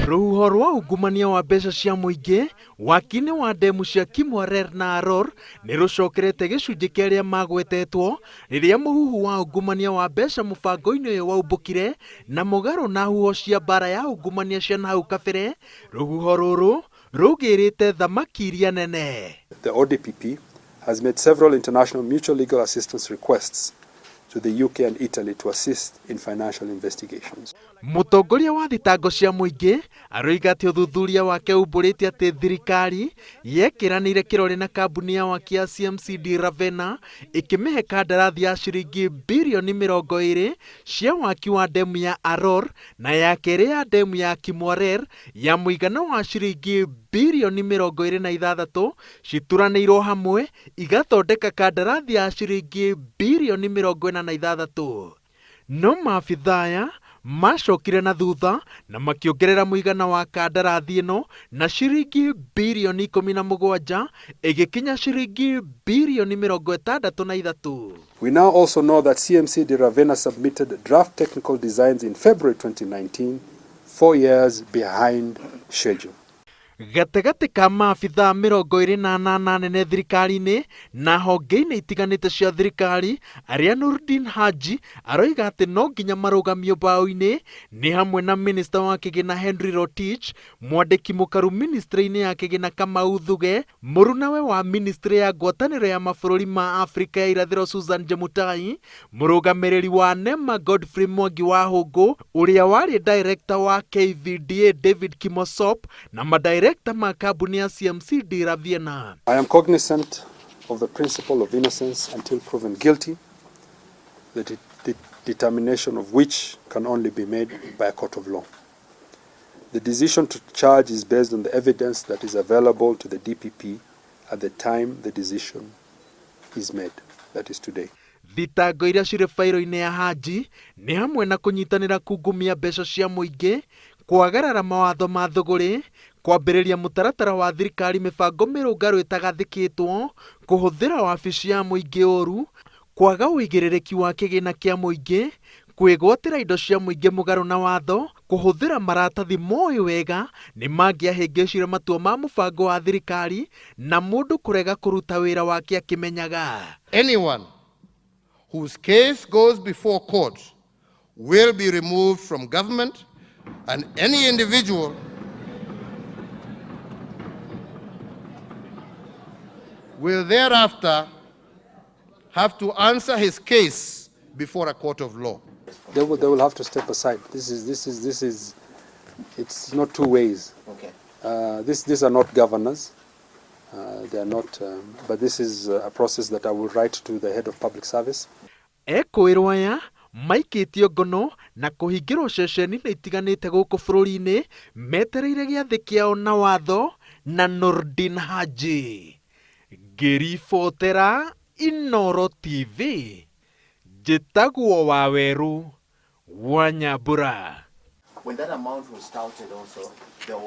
Rũhuho rwa ungumania wa mbeca cia mũingĩ waki-inĩ wa ndemu cia Kimwarer na Aror nĩ rũcokerete gĩcunjĩ kĩa arĩa magwetetwo rĩrĩa mũhuhu wa ungumania wa mbeca mũbango-inĩ ũyũ waumbũkire na mũgarũ na huho cia mbara ya ungumania cia nahau kabere, rũhuho rũrũ rũgĩrĩte thamaki iria nene. The ODPP has made several international mutual legal assistance requests to the UK and Italy to assist in financial investigations. Mũtongoria wa thitango cia mũingĩ aroiga atĩ ũthuthuria wake umbũrĩte atĩ thirikari yekĩranĩire kĩrore na kambuni ya waki ya CMCD Ravenna ĩkĩmĩhe kandarathi ya ciringi birioni 20 cia waki wa ndemu ya Aror na ya kerĩ ya ndemu ya Kimwarer ya mũigana wa ciringi birioni 26 cituranĩirwo hamwe igathondeka kandarathi ya ciringi birioni 46. No maabithaa aya macokire na thutha na makĩongerera mũigana wa kandarathi ĩno na ciringi birioni 17 ĩgĩkinya ciringi birioni 63. We now also know that CMC de Ravenna submitted draft technical designs in February 2019, 4 years behind schedule. Gatagatĩ ka maabithaa 28 anene thirikari-inĩ na honge-inĩ itiganĩte cia thirikari arĩa Nurdin Haji aroiga atĩ no nginya marũgamio mbaũ-inĩ nĩ hamwe na minista wa kĩgĩna Henry Rotich, mwandĩki mũkaru ministry-inĩ ya kĩgĩna Kamau Thuge, mũrunawe wa ministry ya ngwatanĩro ya mabũrũri ma Afrika ya irathĩro Susan Jemutai, mũrũgamĩrĩri wa NEMA Godfrey Mwangi wa Hũngũ, ũrĩa warĩ director wa KVDA David Kimosop na madirekta ma kambuni ya CMC de Ravenna. I am cognizant of the principle of innocence until proven guilty, the determination of which can only be made by a court of law. The decision to charge is based on the evidence that is available to the DPP at the time the decision is made, that is today. Thitango iria cirĩ bairo-inĩ ya Haji nĩ hamwe na kũnyitanĩra kungumia mbeca cia mũingĩ, kwagarara mawatho ma thũgũrĩ, kwambĩrĩria mũtaratara wa thirikari mĩbango mĩrũngarũ ĩtagathĩkĩtwo, kũhũthĩra wabici ya mũingĩ ũru, kwaga ũigĩrĩrĩki wa kĩgĩna kĩa mũingĩ, kwĩgwatĩra indo cia mũingĩ mũgarũ na watho, kũhũthĩra maratathi moĩ wega nĩ mangĩahĩngĩcire matua ma mũbango wa thirikari na mũndũ kũrega kũruta wĩra wake akĩmenyaga. Anyone whose case goes before court will be removed from government, and any individual will thereafter have to answer his case before a court of law. They will have to step aside. It's not two ways. Okay. These are not governors. They are not, but this is a process that I will write to the head of public service. Ekũĩrwo aya maikĩtio ngono na kũhingĩrwo ceceni-inĩ itiganĩte gũkũ bũrũri-inĩ metereire gĩathĩ kĩao na watho na Nurdin Haji. Ngĩribotera Inooro TV, njĩtagwo Wawerũ wa Nyambura. When that amount was touted also, there was